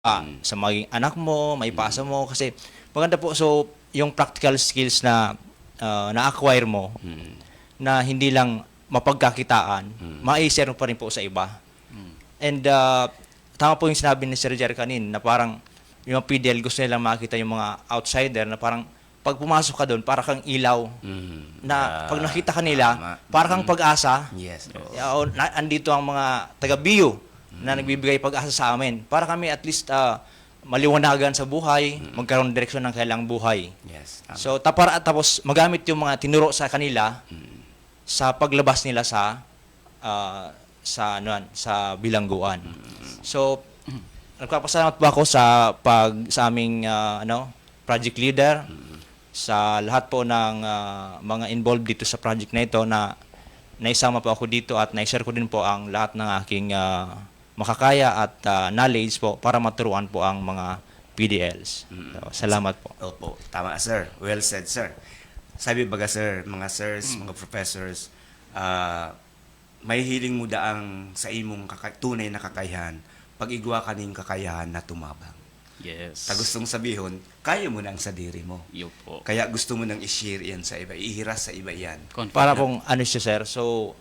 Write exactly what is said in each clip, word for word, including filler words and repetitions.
ah, sa maging anak mo, maipasa mo. Kasi maganda po, so, yung practical skills na, ah, na-acquire mo, na hindi lang mapagkakitaan, mai-share mo pa rin po sa iba. And, ah, tama po yung sinabi ni Sir Jerry kanin na parang yung mga P D L gusto nilang makita yung mga outsider na parang pag pumasok ka doon, para kang ilaw na pag Ah, nakita ka nila, tama. Para kang pag-asa. Yes, oo. Ya, o, na, andito ang mga taga-B U na nagbibigay pag-asa sa amin. Para kami at least, ah, maliwanagan sa buhay, magkaroon ng direksyon ng kailang buhay. Yes, tama. So, tapara-, tapos magamit yung mga tinuro sa kanila sa paglabas nila sa, ah, sa, ano yan, sa bilangguan. So, nagpapasalamat po ako sa pag-, sa aming, ah, ano, project leader, sa lahat po ng, ah, mga involved dito sa project na ito na naisama po ako dito at nai-share ko din po ang lahat ng aking, ah, makakaya at, ah, knowledge po para maturuan po ang mga P D Ls. So, salamat po. Opo, tama, sir. Well said, sir. Sabi baga, sir, mga sirs, mga professors, ah, may hiling mo daang sa imong kaka-, tunay na kakayahan, pag igwa ka ning kakayahan na tumabang. Yes. Ta gustong sabihon, kaya mo na ang sadiri mo. Iyo po. Kaya gusto mo nang i-share yan sa iba, ihiras sa iba yan. Confident. Para pong ano siya, sir, so,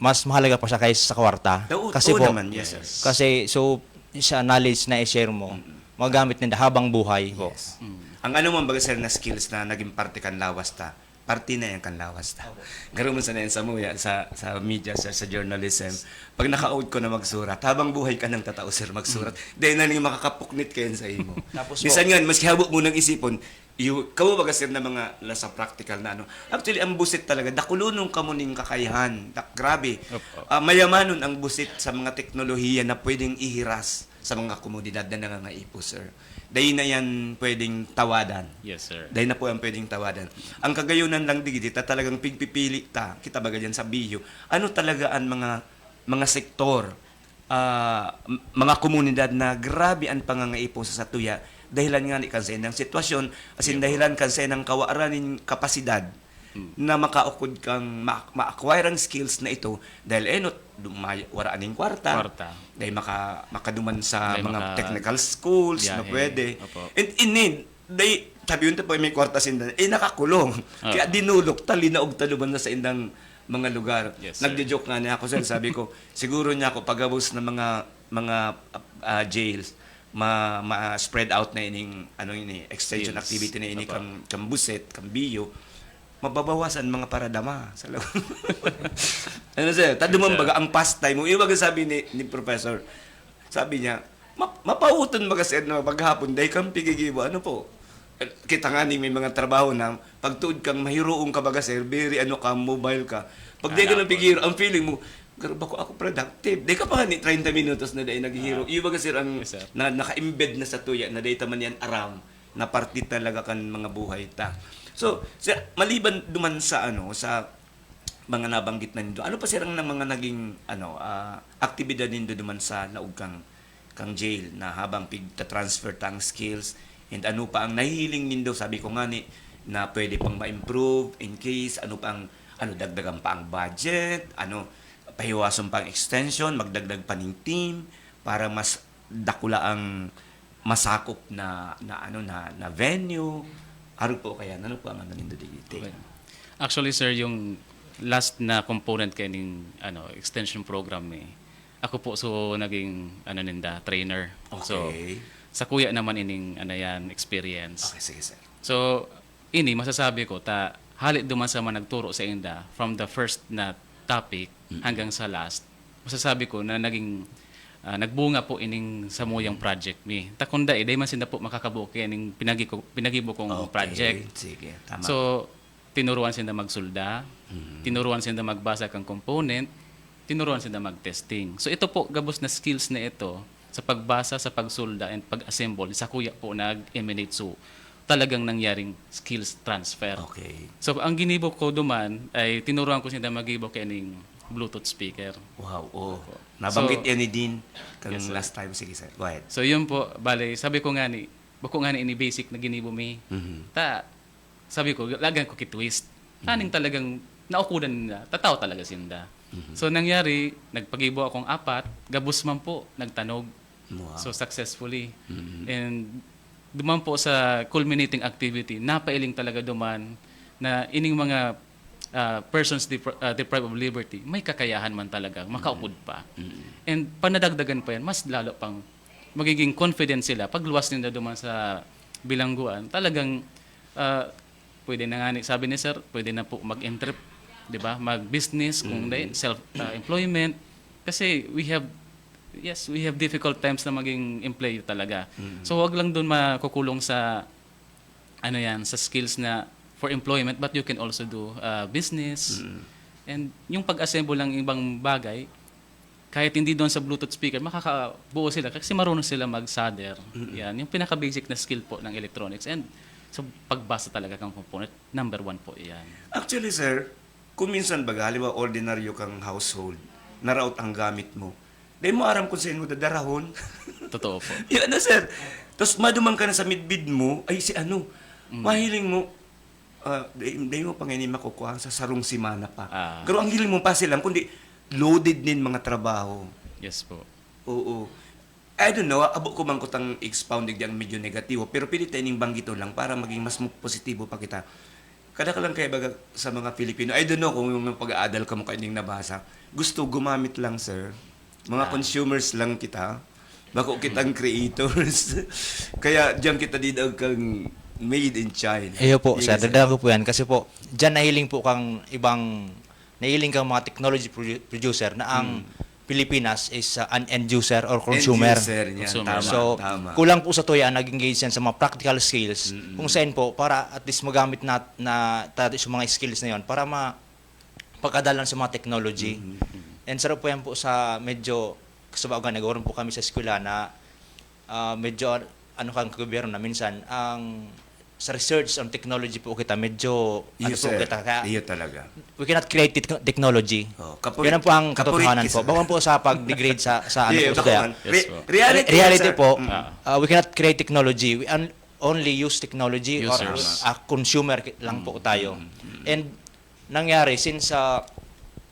mas mahalaga pa siya kaysa sa kwarta. Oo, Kasi oo po, naman, yes, sir. Kasi, so, sa knowledge na i-share mo, magamit ninda habang buhay po. Yes. Ang ano man baga, sir, na skills na naging parte kan lawas ta, parte na yan kan lawas ta. Garo man sana yan sa muya, sa, sa media, sir, sa journalism. Pag naka-out ko na magsurat, habang buhay ka nang tatao, sir, magsurat. Dahil na nang makakapuknit ka yan sa imo. Tapos Minsan po nga, maski habo mo nang isipon, you, kamo baga, sir, na mga nasa practical na ano. Actually, ang busit talaga, dakulunong kamo ning kakayahan. Dak-, grabe. Opo. Ah, mayamanon ang busit sa mga teknolohiya na pwedeng ihiras sa mga komunidad na nangangaipo, sir. Dai na yan pwedeng tawadan. Yes, sir. Dai na po yan pwedeng tawadan. Ang kagayunan lang digdi, ta talagang pigpipili ta, kita baga dyan sa biyo, ano talaga ang mga, mga sektor, ah, m-, mga komunidad na grabe ang pangangaipo sa satuya, dahilan nga ni kan sa indang sitwasyon, asin dahilan kan sa indang kawaran nin kapasidad na makaukod kang ma-, ma-acquire ang skills na ito, dahil enot, dumay-, wara ning kwarta, Kwarta. dahil maka-, makaduman sa Dahil mga maka-, technical schools na biyahe. pwede. Opo. And in need, dahil, sabi yun, "Tapoy, may kwarta sinda." Eh, nakakulong. Oo. Kaya dinulok ta, linaog ta duman na sa indang mga lugar. Yes, sir. Nagjo-joke nga niya ako, sir. Sabi ko, "Siguro niya ako pagabos ng mga, mga, ah, jails, ma-, ma-spread out na ining, ano ini, extension Yes. activity na ini Opo. kang, kang buset, kang biyo, mababawasan mga paradama sa loob." Ano, sir? Taduman Yes, sir. baga ang pastime mo. Yung baga sabi ni, ni Professor, sabi niya, "Ma-, mapauton baga, sir, na maghapon, dahil kang pigigibo." Ano po? Kita nga ni may mga trabaho na pagtuod kang mahiroong ka baga, sir, very ano ka, mobile ka. Pag di ka Ala, lang po. pigiro, ang feeling mo, "Garo ba ko ako productive?" Di ka pa nga ni treinta minutos na dahil naghihiro. Ah. Iyo baga, sir, ang Yes, sir. na, naka-embed na sa tuya na dahil taman yan aram na parte talaga kan mga buhay ta. So, sir, maliban duman sa ano, sa mga nabanggit na nindo, ano pa, sir, ang na-, mga naging ano, ah, aktibidad nindo duman sa laog kang, kang jail na habang pigta-transfer ta ang skills, and ano pa ang nahihiling nindo? Sabi ko nga ni, na pwede pang ma-improve in case, ano pa ang, ano, dagdagan pa ang budget, ano, pahiwason pa ang extension, magdagdag pa ning team para mas dakula ang masakop na, na ano, na, na venue. Arog po kaya, ano po ang ano nindo digiti? Okay. Actually, sir, yung last na component kay ning, ano, extension program ni, ako po, so, naging, ano, ninda, trainer. So, Okay. sa kuya naman ining, ano yan, experience. Okay, sige, sir. So, ini, masasabi ko, ta, hali duman sa mga nagturo sa inda, from the first na topic Mm. hanggang sa last, masasabi ko na naging, ah, nagbunga po ining samuyang project mi. Ta kung dai, dai man sinda po makakabuo kaya ning pinagi-, pinagibo kong Okay, project. sige, tama. So, tinuruan sinda magsulda, Mm. tinuruan sinda magbasa kang component, tinuruan sinda mag-testing. So, ito po, gabos na skills na ito, sa pagbasa, sa pagsulda, and pag-assemble, sa kuya po nag-emanate. So, talagang nangyaring skills transfer. Okay. So, ang ginibo ko duman ay tinuruan ko sinda magibo kaining Bluetooth speaker. Wow, oh. Opo. Nabanggit So, yan ni Dean kang Yes, sir. last time. Sige, sir. Go ahead. So, yun po, bale, sabi ko nga ni, bako nga ni ini basic na ginibo mi. Mhm. Ta, sabi ko, lagan ko ki-twist. Mhm. Aning talagang naukudan nila, tataw talaga sinda. Mhm. So, nangyari, nagpagibo akong apat, gabos man po, nagtanog. Wow. So successfully. Mm. And duman po sa culminating activity, napailing talaga duman na ining mga ah, persons depri- ah, deprived of liberty, may kakayahan man talaga, makaupod pa. Mm. And panadagdagan pa yan, mas lalo pang magiging confident sila. Pagluwas ninda duman sa bilangguan, talagang ah, pwede na nga ni, sabi ni sir, pwede na po mag-entrep, di ba? Mag-business, kung Mm. dahil self-employment. Kasi we have, yes, we have difficult times na maging employee talaga. Mm. So wag lang doon makukulong sa ano yan, sa skills na for employment, but you can also do uh, business. Mm. And yung pag-assemble ng ibang bagay, kahit hindi doon sa Bluetooth speaker, makakabuo sila kasi marunong sila mag-solder. Mm. Yan, yung pinaka-basic na skill po ng electronics. And sa pagbasa talaga ng component, number one po yan. Actually, sir, kung minsan baga, halimbawa, ordinaryo kang household, naraot ang gamit mo, di mo aram kung saan mo dadarahon. Totoo po. Yun na, sir. Tapos maduman ka na sa midbid mo, ay, si ano, Mm. mahiling mo, ah, di, di mo pa ngayon makukuha sa sarong semana pa. Ah. Pero ang hiling mo pa silang, kundi loaded nin mga trabaho. Yes po. Oo. I don't know, abo ko man kutang expound digdi ang medyo negatibo, pero pili ta ining banggiton lang para maging mas mo-, positibo pa kita. Kada ka lang kaya baga sa mga Filipino, I don't know kung yung pag-aadal ka mo kaining nabasa, gusto gumamit lang, sir. Mga Ah. consumers lang kita. Bako kitang creators. Kaya diyan kita didagkang made in China. Iyo po, Yun sir. ang- Dadahan ko po yan. Kasi po, dyan nahiling po kang ibang, nahiling kang mga technology produ- producer na ang Mm. Pilipinas is uh, an end user or End consumer. user niyan. Consumer. Tama, So, tama. kulang po sa tuya nag-engage yan sa mga practical skills Mm-mm. kung saan po para at least magamit na, na tayo sa mga skills na yon para ma pagkadalan sa mga technology. Mm-mm. And sarap po yan po sa medyo kasabagan, nagkaroon po kami sa eskwela na ah, medyo ano kang gobyerno na minsan ang sa research on technology po kita medyo ano Iyo, po sir. Kita kaya Iyo talaga. We cannot create tech- technology. Oh, kapurit- Yan ang po ang kapurit katotohanan ki, po. sir. Bawal po sa pag-degrade sa sa ano Iyo, po kaya. kakuan. Yes Re- po. reality, Reality sir. po, Mm. Ah. uh, we cannot create technology. We un- only use technology Users. or a consumer ki- lang po tayo. Mm. And nangyari since uh,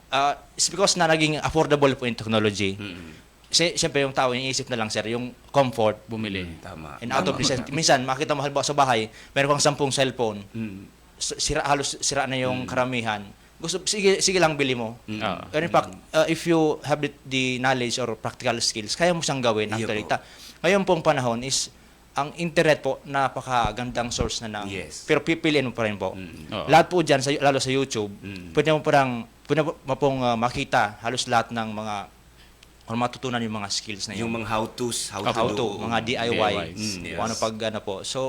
uh, it's because na naging affordable po yung technology. Mm. Si, siyempre yung tao, iniisip na lang, sir, yung comfort. Bumili. Mm, tama. And out of Tama. necessity. Minsan, makita mo halimbawa sa bahay, meron kang sampung cellphone, Mm. s- sira, halos sira na yung Mm. karamihan. Gusto, sige, sige lang, bili mo. Mm. Ah. Pero in fact, uh, if you have the, the knowledge or practical skills, kaya mo siyang gawin. Iyo Actually, po. Ta- ngayon pong panahon is, ang internet po, napakagandang source na ng... Yes. Pero pipiliin mo pa rin po. Mm. Oo. Lahat po dyan, sa, lalo sa YouTube, Mm. pwede mo parang, pwede mo pong uh, makita halos lahat ng mga, or matutunan yung mga skills na yun. Yung mga how-tos, how, How to to, do. mga D I Y. D I Ys. Mm, Kung ano yes. Pag ano po. So,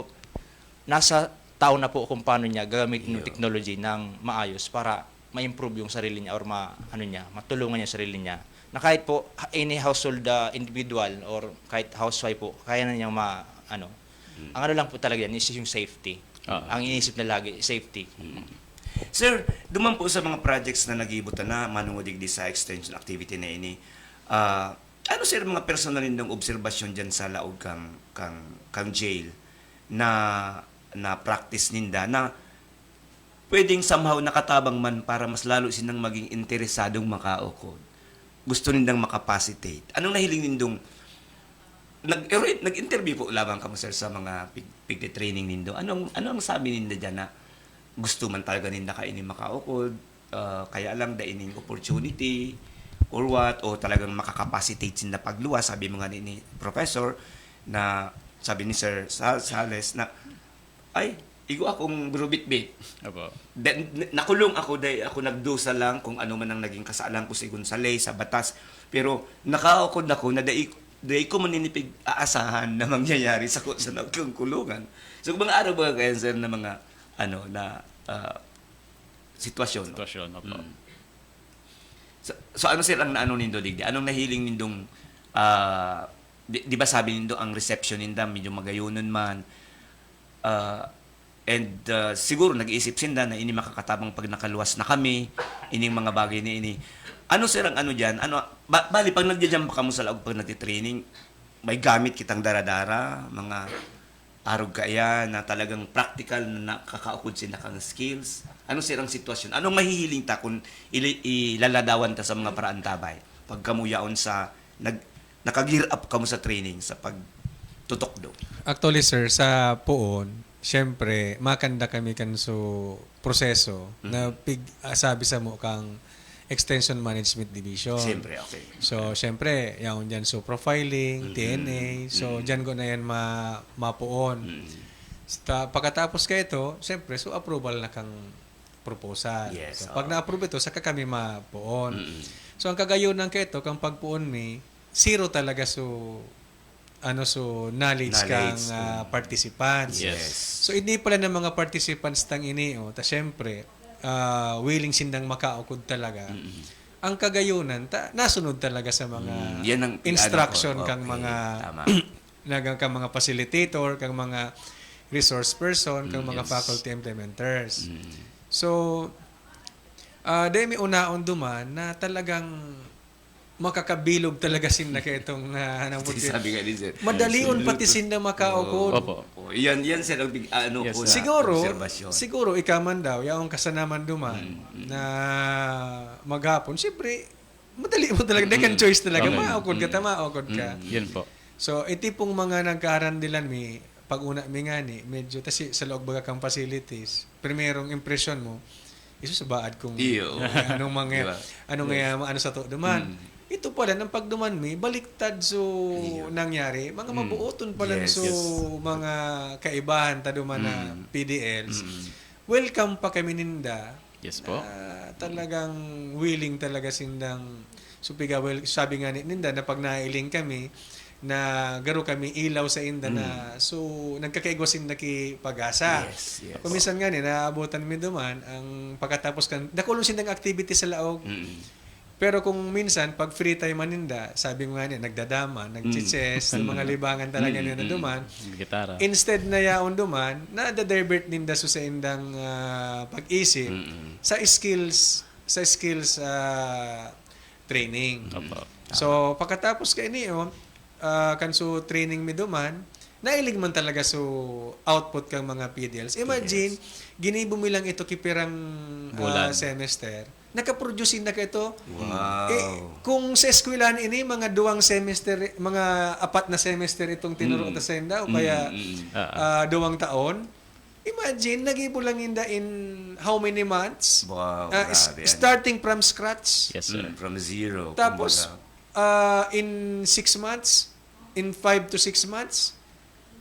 nasa tao na po kung paano niya gagamitin yung Yeah. technology ng maayos para ma-improve yung sarili niya or ma, ano niya, matulungan niya sarili niya. Na kahit po ha- any household uh, individual or kahit housewife po, kaya na niyang ma, ano. Mm. Ang ano lang po talaga yan is yung safety. Ah. Ang iniisip na lagi, safety. Mm. Sir, duman po sa mga projects na nagibutan na manungudigdi sa extension activity na ini, ah, ano, sir, mga personal nindong obserbasyon dyan sa laog kang, kang, kang jail na, na practice ninda na pwedeng somehow nakatabang man para mas lalo sinang maging interesadong makaukod? Gusto nindang makapacitate? Anong nahiling nindong nag nag-interview po lamang kamo, sir, sa mga pig, pigte-training nindo? Anong ano ang sabi ninda diyan na gusto man talaga ninda kaini makaukod, ah, kaya lang da ining opportunity or what, o talagang makakapacitate sinda pagluwas, sabi mo nga ni, ni Professor, na sabi ni Sir Sa- Sales na, "Ay, igo akong burubitbit." Apo. Then, n- nakulong ako dahil ako nagdusa lang kung ano man ang naging kasalan ko sigon sa ley, sa batas. Pero nakaukod ako na dai, dai ko maninipig aasahan na mangyayari sa ko sa nagkangkulungan. So, mga araw ba kayan, sir, na mga, ano, na ah, sitwasyon? Sitwasyon, apo. Mm. So, so ano, sir, ang naano nindo digdi? Anong nahiling nindong, ah, di, di ba sabi nindo ang reception ninda medyo magayonon man? Ah, and ah, siguro nag-iisip sinda na ini makakatabang pag nakaluwas na kami, ining mga bagay na ini. Ano, sir, ang ano diyan? Ano, ba, bali, pag nagja-jam pa kamo sa laog, pag nagtitraining, may gamit kitang daradara, mga arog kaya na talagang practical na nakakaukod sinda kang skills? Ano, sir, ang sitwasyon? Anong mahihiling ta kung ili- ilaladawan ta sa mga paraantabay? Pag kamo yaon sa nag naka-gear up kamo sa training, sa pagtutukdo? Actually, sir, sa poon, siyempre, makanda kami kan so proseso na pig, ah, sabi sa mo kang Extension Management Division. Siyempre, okay. So, siyempre, yaon dyan so profiling, T N A. So, dyan ko na yan ma, mapoon. Sta, pagkatapos ka ito, siyempre, so approval na kang proposal. Yes, So, pag oo. na-approve ito, saka kami mapoon. So, ang kagayunan ka ito, kang pagpoon mi, zero talaga so ano so knowledge, Knowledge, kang ah, mm. participants. Yes. So, hindi pala ng mga participants tang ini, oh, ta syempre, ah, willing sindang makaukod talaga. Ang kagayunan, ta, nasunod talaga sa mga Mm, yan ang instruction ano ko, kang okay, mga tama. nagang kang mga facilitator, kang mga resource person, kang Mm, mga yes. faculty implementers. Mm. So, ah, dahil may unaon duman na talagang makakabilog talaga sinda kaitong ah, ano po Sabi nga ni sir. Madalion Yes, pati sinda makaukod. Opo. Oh, yan, yan sir ang big, ano Yes, ko sir. na Siguro, obserbasyon. Siguro ikaw man daw, yaong kasanaman duman na maghapon, siyempre, madali mo talaga, mm choice talaga, Okay. maukod ka, ta maukod ka. Yun po. So, iti pong mga nagkaarandilan mi, pag una mi ngani, medyo, tasi sa laog baga kang facilities, primerong impresyon mo, isus baad kung Iyo. anong mga, Di ba? anong nga, ano sa to duman. Ito pala, nang pagduman mi, baliktad so Iyo. nangyari. Mga mabuoton pala Yes, so yes. mga kaibahan ta duman na P D Ls. Welcome pa kami ninda. Yes po. Ah, talagang willing talaga sindang supiga. Well, sabi nga ni, ninda na pag nailing kami, na garo kami ilaw sa inda na so nagkakaigwa sinda ki pag-asa. Yes, yes. Kung minsan nga ni, naabutan mi duman, ang pagkatapos kan, dakulon sindang activity sa laog. Mm. Pero kung minsan, pag free time man ninda, sabi mo nga ni, nagdadama, nagchichess, yung mga libangan talaga nila duman. Gitara. Instead na yaon duman, na-divert ninda so sa indang ah, pag-isip Mm-mm. sa skills, sa skills ah, training. Opo. So, pagkatapos kaini, oh, ah, kan so training mi duman, nailing man talaga so output kang mga P D Ls. Imagine, ginibo mi lang ito kipirang ah, Bulan. Semester. Nakaproduce na ka ito. Wow. Eh, kung sa eskwelahan ini, mga duwang semester, mga apat na semester itong tinuro ta sa inda, o kaya Mm, mm. Ah, ah. ah, duwang taon, imagine, nagibo lang inda in how many months? Wow, Ah, is- grabe, ano? Starting from scratch. Yes, sir. Mm, from zero. Tapos, Kumbaga. ah, in six months, in five to six months,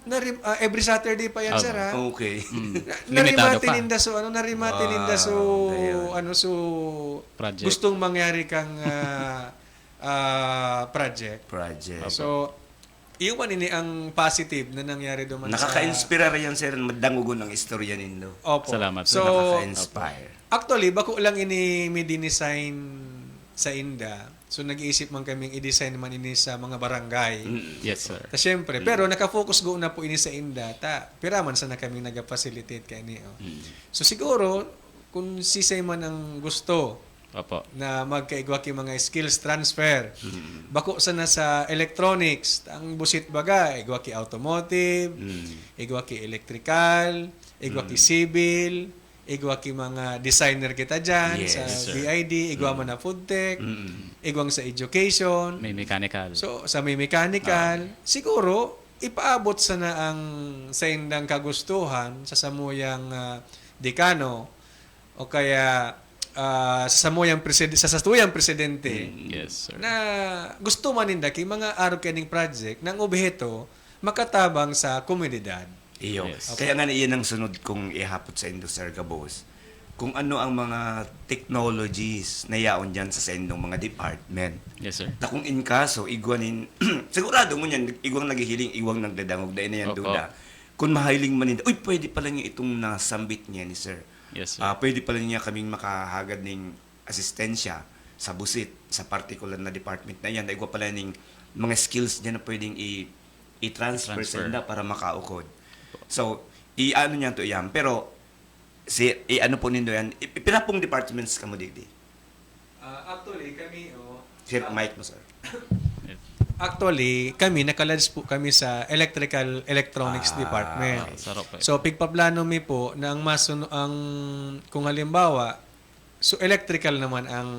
na ah, every Saturday pa yan, Tama. sir, ha? Okay. Mm. Na, Limitado narimate pa. ninda so, ano, narimate Wow, ninda so, ayun. ano, so, Project. gustong mangyari kang ah, ah, project. Project. So, iwan ini ang positive na nangyari duman sa Nakaka-inspire yan, sir. Madangogon ang istorya nindo. Opo. Salamat, So, sir. Nakaka-inspire. Actually, bako lang ini mi dinesign sa inda. So, nag-iisip man kaming i-design man ini sa mga barangay. Mm. Yes, sir. Ta syempre, pero naka-focus go na po ini sa inda. Ta, pira man sana kami naga-facilitate kaini, oh. So, siguro, kung sisay man ang gusto Opo. na magkaigwa ki mga skills transfer, bako sana sa electronics, ang busit baga, igwa ki automotive, igwa ki electrical, igwa ki civil, igwa ki mga designer kita dyan Yes, sa sir. B I D, igwa man na food tech, igwang sa education. May mechanical. So, sa may mechanical, siguro, ipaabot sana ang sa indang kagustuhan sa samuyang ah, dekano o kaya ah, sa samuyang preside, sa satuyang presidente Yes, sir. na gusto man ninda ki mga arog kining project nang obheto makatabang sa komunidad. Iyo. Yes. Kaya nga na iyan ang sunod kong ihapot sa indo, Sir Gabos. Kung ano ang mga technologies na yaon dyan sa, sa indong mga department. Yes, sir. Na kung in kaso, igwa nin, sigurado mo niyan, igwang naghihiling, igwang nagdadangog, dahil na yan Opo. duda. Kung mahiling man ninda, uy, pwede pala niya itong nasambit niya ni Sir. Yes, sir. Ah, pwede pala niya kaming makahagad ning asistensya sa busit, sa particular na department na yan. Dahil igwa pala ning mga skills niya na pwedeng i- i-transfer sa Transfer. inda para makaukod. So, i-ano niya to yan. Pero, si, i-ano po nindo yan, i- pira pong departments kamo digdi? Ah, actually, kami, oh, Sir, mic mo, sir. Actually, kami, nakalodge po kami sa electrical electronics Ah, department. Sarap eh. So, pigpaplano mi po na ang masun ang, kung halimbawa, So, electrical naman ang,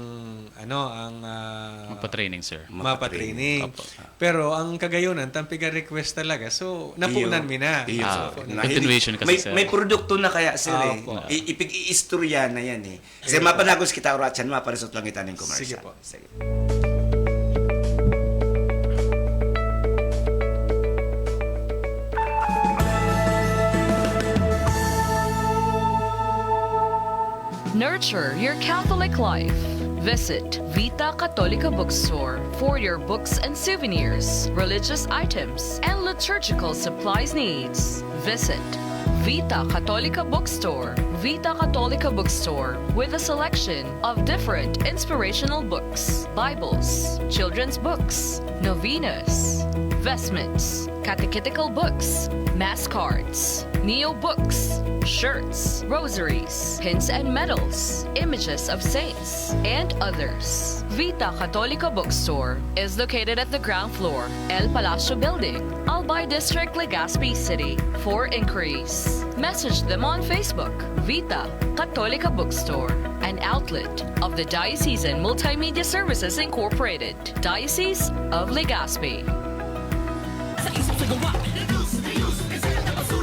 ano, ang, ah, Magpa-training, sir. Mapatraining. Opo. Pero ang Kagayonan, tampiga request talaga. So, napunan Iyo. mi na. Iyo. Ah, Opo. Na- continuation kasi, may, sir. May produkto na kaya, sir, Ah, eh. opo. I- ipig-iistorya na yan, eh. Kasi mapanagos kita, Ratchan, maparesot lang kita ng commercial. Sige po. Sige. Nurture your Catholic life. Visit Vita Católica Bookstore for your books and souvenirs, religious items, and liturgical supplies needs. Visit Vita Católica Bookstore. Vita Católica Bookstore, with a selection of different inspirational books, Bibles, children's books, novenas, vestments, catechetical books, mass cards, neo books, shirts, rosaries, pins and medals, images of saints, and others. Vita Católica Bookstore is located at the ground floor, El Palacio Building, Albay District, Legazpi City. For inquiries, message them on Facebook. Vita Católica Bookstore, an outlet of the Diocesan Multimedia Services Incorporated, Diocese of Legazpi.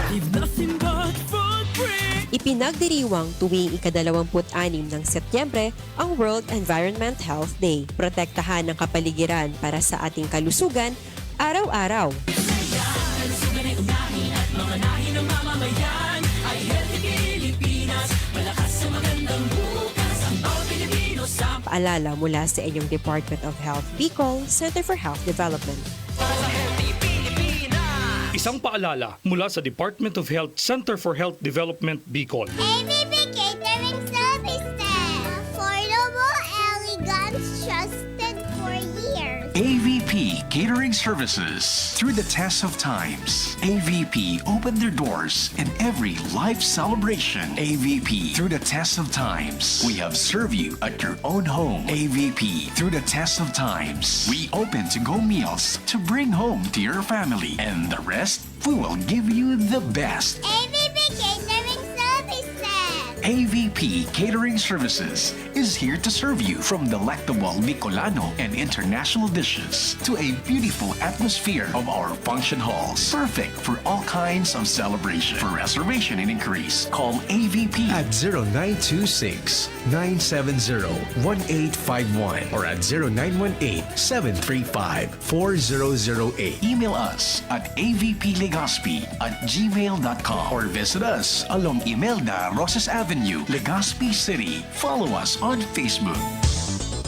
Give nothing but footprint. Ipinagdiriwang tuwing ikadalawamput-anim ng Setyembre ang World Environment Health Day. Protektahan ang kapaligiran para sa ating kalusugan araw-araw. Paalala mula sa inyong Department of Health Bicol, Center for Health Development. Isang paalala mula sa Department of Health, Center for Health Development, Bicol. A V P Catering Services. Affordable, elegant, trusted for years. A V P Catering Services. Through the test of times, A V P opened their doors in every life celebration. A V P, through the test of times, we have served you at your own home. A V P, through the test of times, we open to-go meals to bring home to your family. And the rest, we will give you the best. A V P Catering Services. A V P Catering Services is here to serve you, from delectable Bicolano and international dishes to a beautiful atmosphere of our function halls, perfect for all kinds of celebration. For reservation and inquiries, call A V P at zero nine two six, nine seven zero, one eight five one or at zero nine one eight, seven three five, four zero zero eight. Email us at A V P Legazpi at gmail dot com or visit us along Imelda Roses Avenue, Legazpi City. Follow us on Facebook.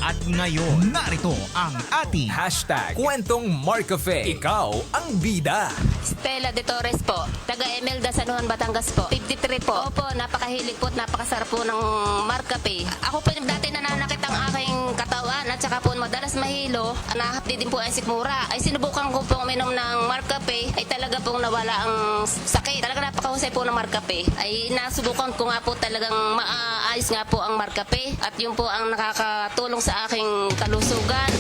At ngayon, narito ang ating hashtag Kwentong Marcafe. Ikaw ang bida. Stella de Torres po, taga Imelda, San Juan, Batangas po. Fifty-three po. Opo, napakahilig po at napakasarap po ng Marcafe. Ako po yung dati nananakit ang aking katawan at saka po madalas mahilo. Nahapdi din po ang sikmura. Ay sinubukan ko pong uminom ng Marcafe, ay talaga pong nawala ang sakit. Talaga napakahusay po ng Marcafe. Ay nasubukan ko nga po talagang maayos nga po ang Marcafe. At yun po ang nakakatulong sa aking kalusugan.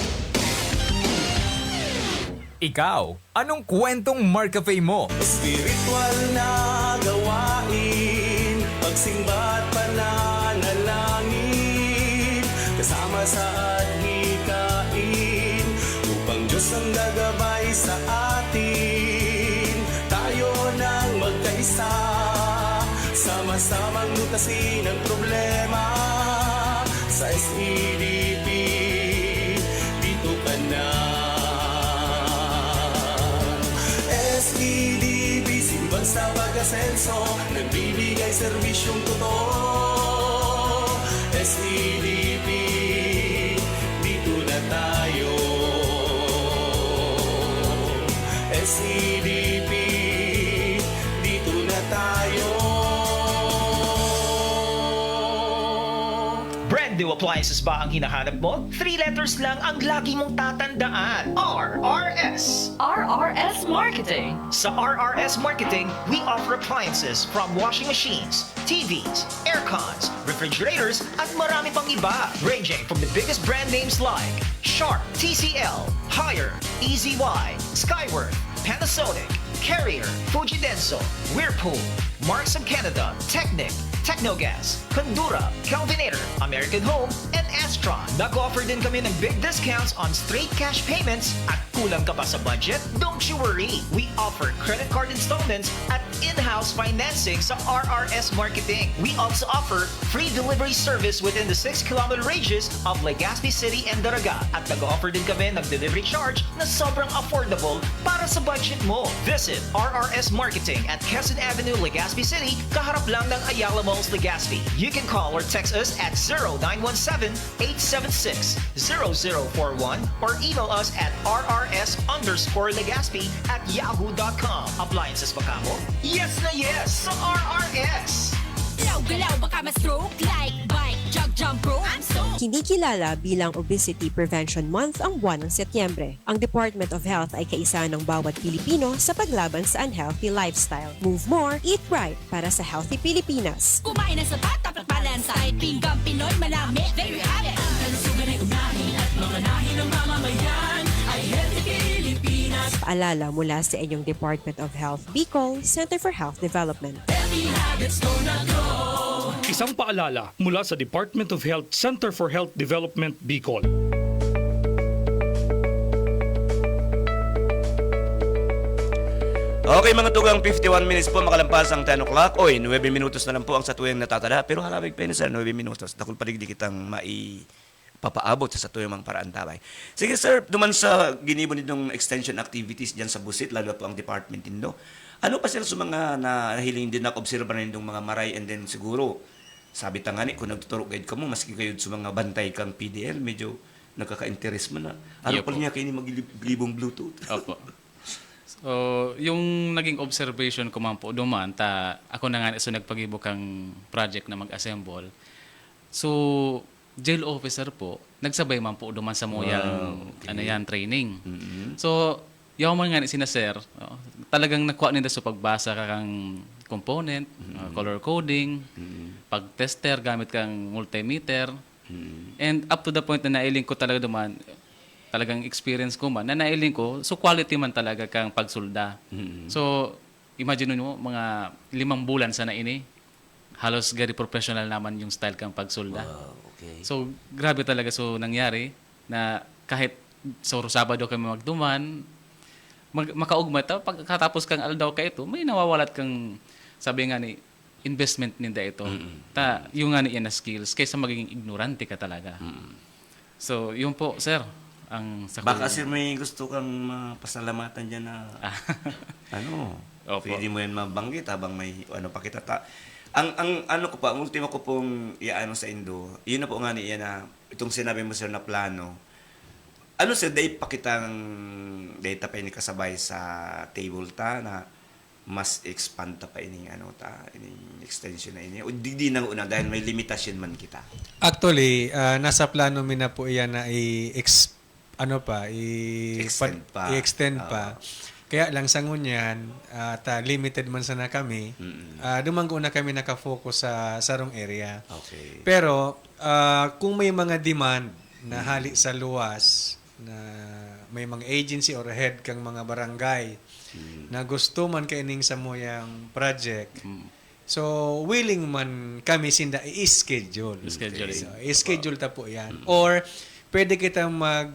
Ikaw, anong kwentong Marcafe mo? Espiritual na gawain, pagsimba at pananalangin, kasama sa adhikain, upang Diyos ang gagabay sa atin. Tayo nang magkaisa, sama-samang lutasin ang problema sa S E D P. Dito ka na. S E D P, Simbang sa Pag-asenso, nagbibigay serbisyong totoo. S E D P, dito na tayo. S E D P, dito na tayo. Brand new appliances ba ang hinahanap mo? Three letters lang ang lagi mong tatandaan. R R S. R R S Marketing. Sa R R S Marketing, we offer appliances from washing machines, T Vs, aircons, refrigerators, at marami pang iba. Ranging from the biggest brand names like Sharp, T C L, Haier, E Z Y, Skyworth, Panasonic, Carrier, Fujidenso, Whirlpool, Marks of Canada, Technic, Technogas, Condura, Kelvinator, American Home, and Astron. Nag-offer din kami ng big discounts on straight cash payments at kulang ka pa sa budget? Don't you worry! We offer credit card installments at in-house financing sa R R S Marketing. We also offer free delivery service within the six kilometer radius of Legazpi City and Daraga. At nag-offer din kami ng delivery charge na sobrang affordable para sa budget mo. Visit R R S Marketing at Quezon Avenue, Legazpi City, kaharap lang ng Ayala Malls, Legazpi. You can call or text us at zero nine one seven, eight seven six, zero zero four one or email us at R R S underscore Legazpi at yahoo dot com. Appliances ba kamo? Yes na yes sa R R S! Galaw-galaw, baka ma-stroke. Like, bike, jog, jump rope. I'm so Kinikilala bilang Obesity Prevention Month ang buwan ng Setyembre. Ang Department of Health ay kaisa ng bawat Pilipino sa paglaban sa unhealthy lifestyle. Move more, eat right para sa healthy Pilipinas. Kumain ng sapat, dapat balansay. Pinggang Pinoy, malami, there you have it. Ang kalusugan ay unahin at mamanahin ng mamamayan ay healthy Pilipinas. Paalala mula sa inyong Department of Health Bicol, Center for Health Development. Healthy habits gonna grow. Isang paalala mula sa Department of Health, Center for Health Development, Bicol. Okay, mga tugang, fifty-one minutes po makalampas ang ten o'clock. Oy, nuwebe minutos na lang po ang satuyang natatada. Pero halawig pa yun, sir, nuwebe minutos. Dakul pa digdi kitang maipapaabot sa satuyang mga paraan, tabay. Sige, sir, duman sa ginibo nitong extension activities dyan sa Busit, lalo na po ang department nindo. Ano pa, sir, sa mga na, nahiling din, na-observe na nindong mga maray, and then siguro, sabi ta nga ni, kung nagtuturo guide kamo, maski kayo sa mga bantay kang P D L, medyo nagkaka-interest man na. Ano Iyo pala po. Niya kayo ni maglibong Bluetooth? Opo. So, yung naging observation ko man po duman, ta ako na nga so nagpagibo kang project na mag-assemble. So, jail officer po, nagsabay man po duman sa muyang Wow, okay. ano yan, training. Mm-hmm. So, yaw man nga ni sina sir, no? Talagang nakuha ninda sa pagbasa ka kang component, uh, color coding, pag-tester gamit kang multimeter. And up to the point na nailing ko talaga duman, talagang experience ko man, na nailing ko, so quality man talaga kang pagsulda. So, imagine mo, mga limang bulan sana ini, halos gari professional naman yung style kang pagsulda. Wow, okay. So, grabe talaga so nangyari na kahit sa Sabado kami magduman, mag, makaugma ta, pagkatapos kang aldaw ka ito, may nawawalat kang, sabi nga ni, investment ninda ito. Ta, yung nga ni yan na skills, kaysa magiging ignorante ka talaga. So, yun po, sir, ang sa Baka, kulang. Sir, may gusto kang mapasalamatan dyan na Ah. ano, Opo. Pwede mo yan mabanggit habang may ano pa kita. Ta ang, ang ano ko pa, ang ultimo ko pong iaano sa indo, yun na po nga niya na itong sinabi mo, sir, na plano. Ano, sir, dahil pa kitang, dahil ta pa ini kasabay sa table ta na mas expand ta pa ining ano ta, ining extension na ini. O di, di na una dahil may limitasyon man kita. Actually, ah, nasa plano mi na po iyan na i-ex, ano pa, i, Extend pa. i-extend pa. Oo. Kaya lang sa ngunyan, ah, ta limited man sana kami. Mm-mm. Ah, dumanggo na kami nakafocus sa sarong area. Okay. Pero ah, kung may mga demand na hali sa luwas na may mga agency or head kang mga barangay na gusto man kaining samuyang project, so willing man kami sinda i-schedule. Schedule. So, i-schedule ta po yan. Or pwede kitang mag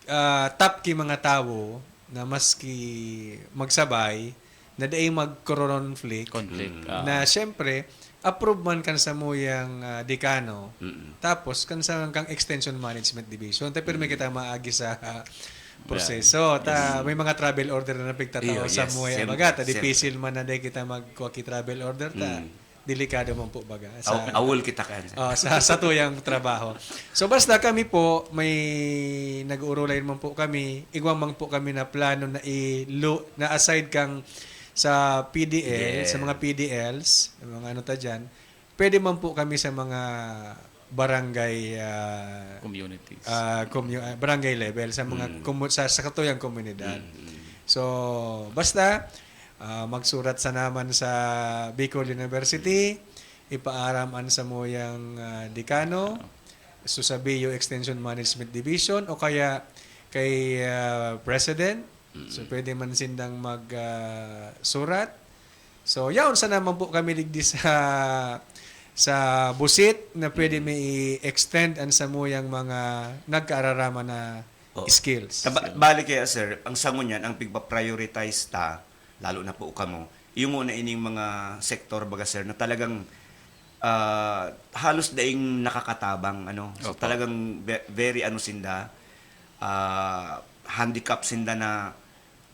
ah, tap ki mga tawo na maski magsabay na dai magko-conflict Conflict, ah. na siyempre approve man kan samuyang ah, dekano, tapos kan sa kang extension management division, ta pirmi kita maagi sa ah, proseso. Ta may mga travel order na nagpigtataw Iyo, sa yes, muya siyempre, baga, ta siyempre. Dipisil man na dai kita magkuha ki travel order ta. Delikado man po baga. Aw, awol kita kan. Oh, sa sa tuyang trabaho. So basta kami po may nag-uurulay man po kami, igwa man po kami na plano na ilo na aside kang sa P D L, Yes. sa mga P D Ls, yung mga ano ta diyan, pwede man po kami sa mga barangay ah, Communities. ah, commu- ah, barangay level sa mga komu- sa, sa katuyang komunidad. So, basta ah, magsurat sa naman sa Bicol University, ipaaram an samuyang ah, dekano, so sa B U Extension Management Division o kaya kay ah, President. So pwede man sindang mag ah, surat. So yaon sa naman po kami digdi sa sa busit na pwede mi i-extend ang samuyang mga nagkaararama na Oo. skills. Taba- balik kaya, sir, ang sango niyan, ang pigpa-prioritize ta, lalo na po kamo, yung una ining mga sektor, baga, sir, na talagang ah, halos daing nakakatabang, ano. So, Opo. talagang ve- very, ano, sinda, ah, handicap sinda na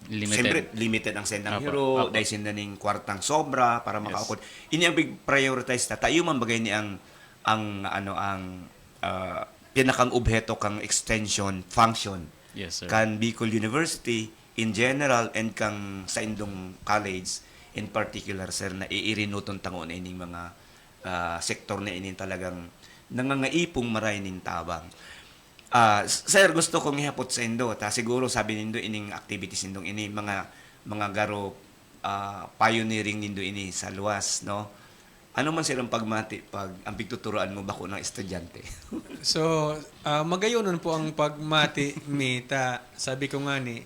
Limited. Siyempre, limited ang sendang Apo, hiro, apo. dahil sinda ning kwartang sobra para Yes. makaukod. Ini ang big prioritize ta. Tayo man bagay ni ang, ang, ano, ang ah, pinakang obheto kang extension function Yes, sir. kan Bicol University in general and kang sa indong college in particular, sir, na iirinuton tango na ining mga ah, sektor na ini talagang nangangaipong maray nin tabang. Ah, s- sir, gusto kong ihapot sa indo, ta siguro sabi nindo ining activities nindong ini, mga mga garo ah, pioneering nindo ini sa luwas, no? Ano man sirang pagmati pag ang pigtuturoan mo bako ng estudyante? So, ah, magayonon po ang pagmati mi ta. Sabi ko nga ni,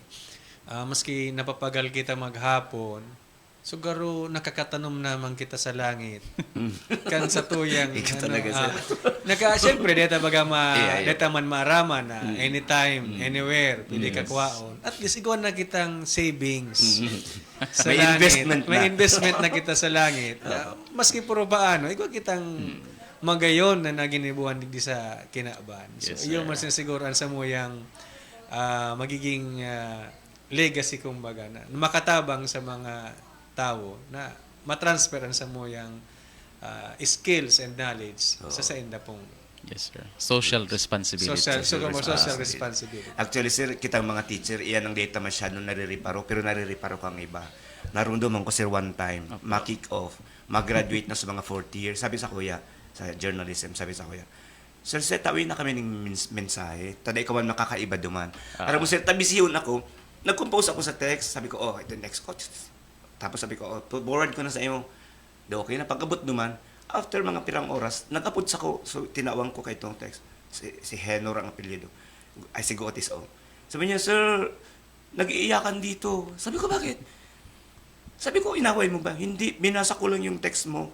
ah, maski napapagal kita maghapon, so garo nakakatanom naman kita sa langit. Kan sa tuyang, Ikaw ano, talaga, ah, sir. naka, siyempre, deta baga ma, Iya, iya. deta man maaraman na anytime, anywhere, pwede Yes. ka kwaon. At least, igwa na kitang savings. Sa May langit. investment May na. investment na kita sa langit. Ah, maski puro paano, igwa kitang magayon na naginibuhan digdi sa kinaban. So, Yes, yun sir. mas siguro ang samuyang ah, magiging ah, legacy, kumbaga, na makatabang sa mga tawo na matransfer ang samuyang ah, skills and knowledge sa sainda pong Yes, sir. Social responsibility. social, so, responsibility. social responsibility. Actually, sir, kitang mga teacher, iyan ang data masyadong naririparo, pero naririparo kang iba. Narumduman ko, sir, one time, ma-kick off, mag-graduate na sa mga fourth year. Sabi sa kuya, sa journalism, sabi sa kuya, "Sir, sir, tawi na kami ng mins- mensahe. Tada ikaw ang makakaiba duman." Aram mo, sir, tabisihon ako, nag-compose ako sa text, sabi ko, "Oh, ito yung next ko." Tapos sabi ko, "Oh, forward ko na sa imo." Do, okay na. Pag-abot duman, after mga pirang oras, nag-apod sa ko, so, tinawang ko kay itong text. Si, si Henor ang apelyido. Ay, si Gotis, oh. Sabi niya, "Sir, nag-iiyakan dito." Sabi ko, "Bakit?" Sabi ko, "Inaway mo ba?" "Hindi, binasa ko lang yung text mo."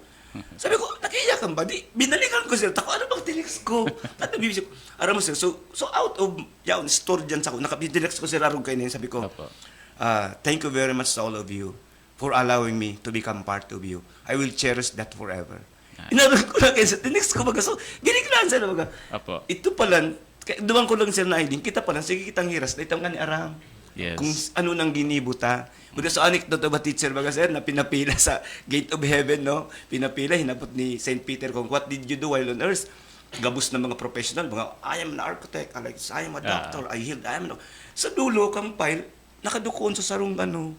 Sabi ko, "Nag-iiyakan ba?" Di, binalikan ko, sir. Tako, ano bang tinext ko? Ano bibisip ko? Aram mo, sir, so, so out of, yaon, store dyan sa ko, nakapitinext ko, sir, arog kayo na yun. Sabi ko, Opo. "Ah, thank you very much to all of you for allowing me to become part of you. I will cherish that forever." Inarog ko lang kayo, sir. Tinext ko, baga, so, biniglaan, sir, baga. Opo. Ito pala, kaya duman ko lang, sir, na idea, kita pala, sige, kitang hiras, na itang nga ni Aram. Yes. Kung s- ano nang ginibo ta. Baga sa anecdote ba, teacher, baga, sir, na pinapila sa gate of heaven, no? Pinapila, hinapot ni Saint Peter kung, "What did you do while on earth?" Gabos na mga professional, mga, "I am an architect, I, like, I am a Ah. doctor, I healed, I am a," sa dulo kang file, nakadukoon sa sarong ano.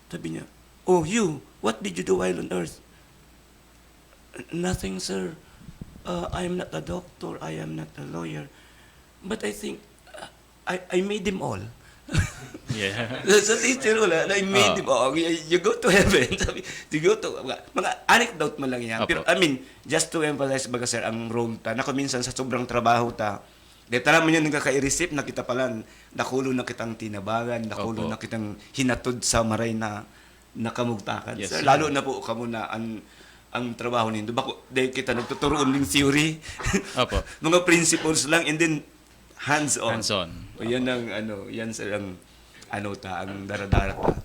Sabi niya, "Oh, you, what did you do while on earth?" "Nothing, sir. Uh, I am not a doctor, I am not a lawyer. But I think, uh, I, I made them all." Yeah. Sa teacher ko na, "I made Ah. them all. You, you go to heaven." Sabi, "You go to," mga, mga anecdote man lang yan. Opo. Pero, I mean, just to emphasize, baga, sir, ang role ta, na kung minsan sa sobrang trabaho ta, di tara mo yun, nagkaka-receive na kita pala, nakulo na kitang tinabangan, nakulo Opo. na kitang hinatod sa maray na nakamugtakan. Yes, Sir, sir. Lalo na po kamo na ang, ang trabaho nindo. Bako, dahil kita nagtuturoon ng theory. Opo. Mga principles lang, and then hands-on. Hands-on. O, yan ang, ano, yan, sir, ang, ano ta, ang daradara ta.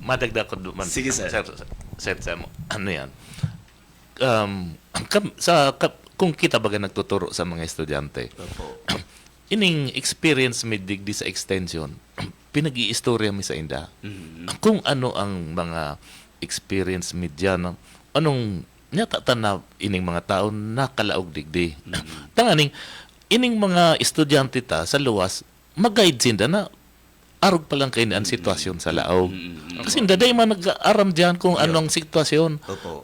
Madagdag ko duman. Sige, sir. Sir, sir, sir, sir mo. Ano yan? Um, ang kam- sa kap- kung kita baga nagtuturo sa mga estudyante, Opo. ining experience mi digdi sa extension, pinag-iistorya mi sa inda. Mhm. Kung ano ang mga experience mi diyan, anong nyata ta na ining mga tao nakalaog digdi. Tanganing, ining mga estudyante ta sa luwas, mag-guide sinda na arog pa lang kaini ang sitwasyon sa laog. Mm. Kasi inda dai man nag-aram diyan kung anong sitwasyon. Opo.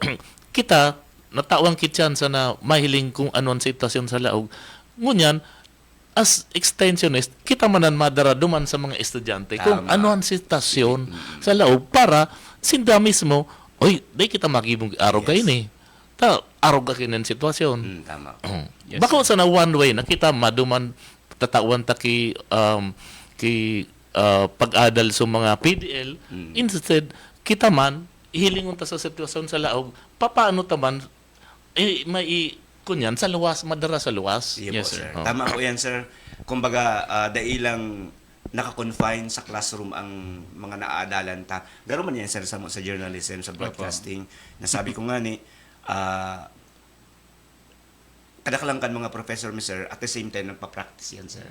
Kita, natawan ki tsansa na mahiling kung ano ang sitwasyon sa laog. Ngunyan, as extensionist, kita man ang madaraduman sa mga estudyante kung Tama. ano ang sitwasyon sa laog para sinda mismo, "Oy, dai kita magibong arog kaini. Ta, arog ka kinin sitwasyon." Mm, tama. Yes, Bako sana one way na kita maduman, tatawan ta ki, um, ki, ah, pag-adal sa mga P D L. Instead, kita man, hilingon ta sa sitwasyon sa laog, papaano ta man Eh, may i-, kunyan, sa luwas, madara sa luwas. Iyo Yes, po, sir. sir. Oh. Tama po yan, sir. Kumbaga, ah, dai lang naka-confine sa classroom ang mga naaadalan ta. Garo man yan, sir, sa, sa journalism, sa broadcasting. Nasabi ko nga ni, ah, kadaklan kan mga professor mi, sir, at the same time, nagpa-practice yan, sir.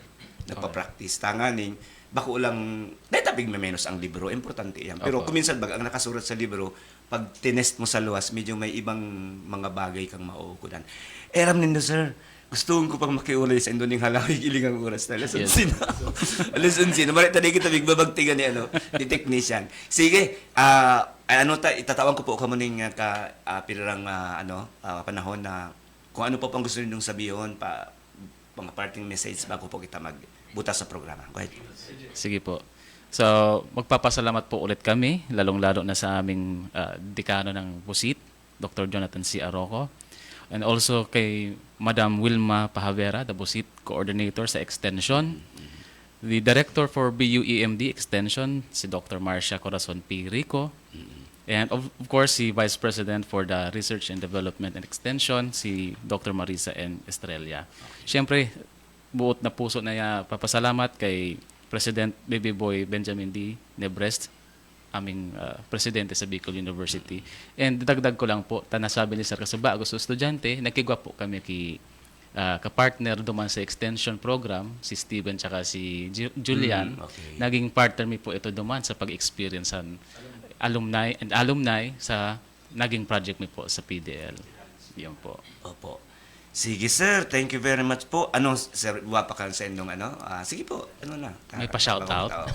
Nagpa-practice. Tanganing, bako lang, dahil tabig may menos ang libro, importante yan. Pero Opo. Kuminsan, baga, ang nakasurat sa libro, pag tinest mo sa luwas, medyo may ibang mga bagay kang mauukudan. Eh, aram nindo, sir, gusto ko pang makiulay sa indo ning halawig iling ang oras na. Alas Yes. onse na. Alas onse na. Maray tayo kita magbabagtigan ni, ano, ni technician. Sige, ah, ano ta, itatawan ko po kamo ning, ah, ka, ah, pirang, ah, ano, ah, panahon na kung ano po pang gusto ninyong sabihin pa, mga parting message bago po kita magbutas sa programa. Go ahead. Sige po. So, magpapasalamat po ulit kami, lalong-lalo na sa aming ah, dekano ng BUSIT, Doctor Jonathan C. Arroco, and also kay Madam Wilma Pahavera, the BUSIT Coordinator sa Extension, the Director for B U E M D Extension, si Doctor Marcia Corazon P. Rico, and of, of course, si Vice President for the Research and Development and Extension, si Doctor Marisa N. Estrella. Siyempre, buot na puso na ya papasalamat kay President Baby Boy Benjamin D. Nebrest, aming ah, presidente sa Bicol University. And dagdag ko lang po, ta nasabi ni Sir Kasuba, August estudyante, nagkigwa po kami ki ah, kapartner duman sa extension program, si Steven tsaka si Ju- Julian. Mm, okay. Naging partner mi po ito duman sa pag-experience sa alumni and alumni sa naging project mi po sa P D L. Yun po. Opo. Sige, sir. Thank you very much po. Ano, sir, wapa ka sa indong ano? Ah, sige po. Ano na? May pa-shoutout? Oo.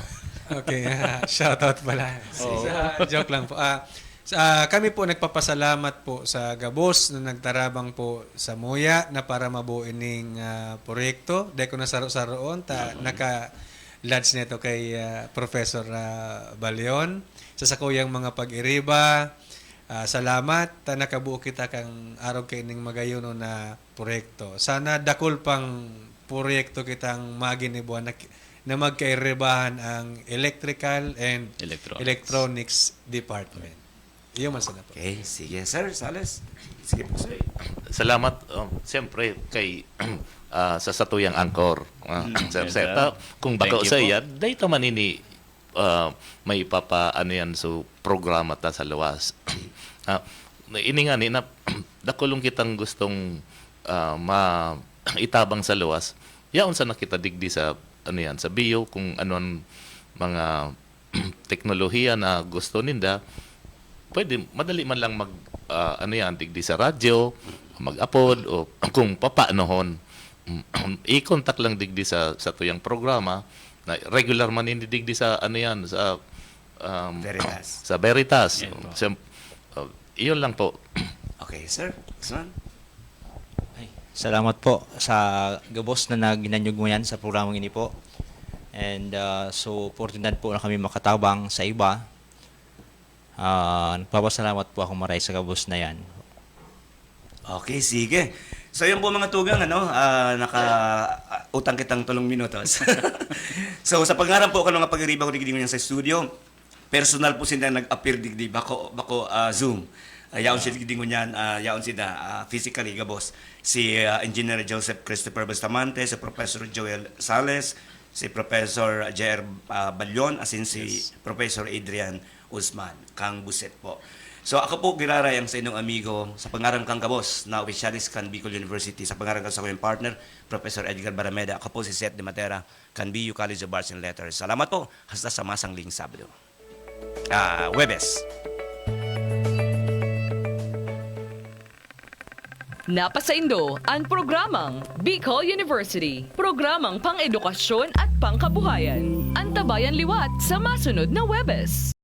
Okay, shoutout pala. Sa, joke lang po. Ah, sa, ah, kami po nagpapasalamat po sa gabos na nagtarabang po sa muya na para mabuo ining ah, proyekto. Dai ko na saro-saroon, ta naka-lodge nito kay ah, Professor ah, Balion. Sa sakuyang mga pag-iriba, ah, salamat ta nakabuo kita kan arog kaining magayon na proyekto. Sana dakul pang proyekto kitang maginibuan na, na magkairibahan ang electrical and Electronics. electronics department. Iyo man sana po. Okay, sige, sir. Sales. Sige po, sir. Salamat, um, siyempre, kay ah, sa satuyang anchor. Ah, sir, Yes, sir, sir. ta, kung bako Thank you sa po. iya, dahil ta man ini ah, may papa ano yan, so programa ta sa luwas. Ah, ini nga ni na dakulong kitang gustong ah, ma itabang sa luwas. Yaon sana kita digdi sa ano yan, sa bio, kung ano ang mga teknolohiya na gusto ninda, pwede madali man lang mag ah, ano yan, digdi sa radyo, mag-upload o kung papaanohon. I-contact lang digdi sa sa tuyang programa na regular man ini digdi sa ano yan, sa um, Veritas. Sa Veritas. Yan po. Siyem- uh, iyon lang po. Okay, sir. Next one. Ay, salamat po sa gabos na naghinanyog mo yan sa programang ini po. And uh, so, oportunidad po na kami makatabang sa iba. Ah, nagpapasalamat po ako maray sa gabos na yan. Okay, sige. So, yun po mga tugang, ano, ah, naka ah, utang kitang tulong minutos. So, sa pangaran po kan mga pag-iriba ko digdi ngunyan sa studio, personal po sila nag-appear digdi, bako, bako ah, Zoom. Ah, yaon sila digdi ngunyan, ah, yaon sila ah, physically, gabos. Si ah, Engineer Joseph Christopher Bustamante, si Professor Joel Sales, si Professor J R ah, Balion, asin si Professor Adrian Usman, kang BUSIT po. So, ako po giraray ang sa inyong amigo, sa pangaran kang gabos na opisyalis kan Bicol University, sa pangaran kan sakuyang partner, Professor Edgar Barameda. Ako po si Seth de Matera, kan B U College of Arts and Letters. Salamat po, hasta sa masangling Sabado. Ah, Webes. Napasaindo ang programang Bicol University, programang pang-edukasyon at pangkabuhayan. Antabayan liwat sa masunod na Webes.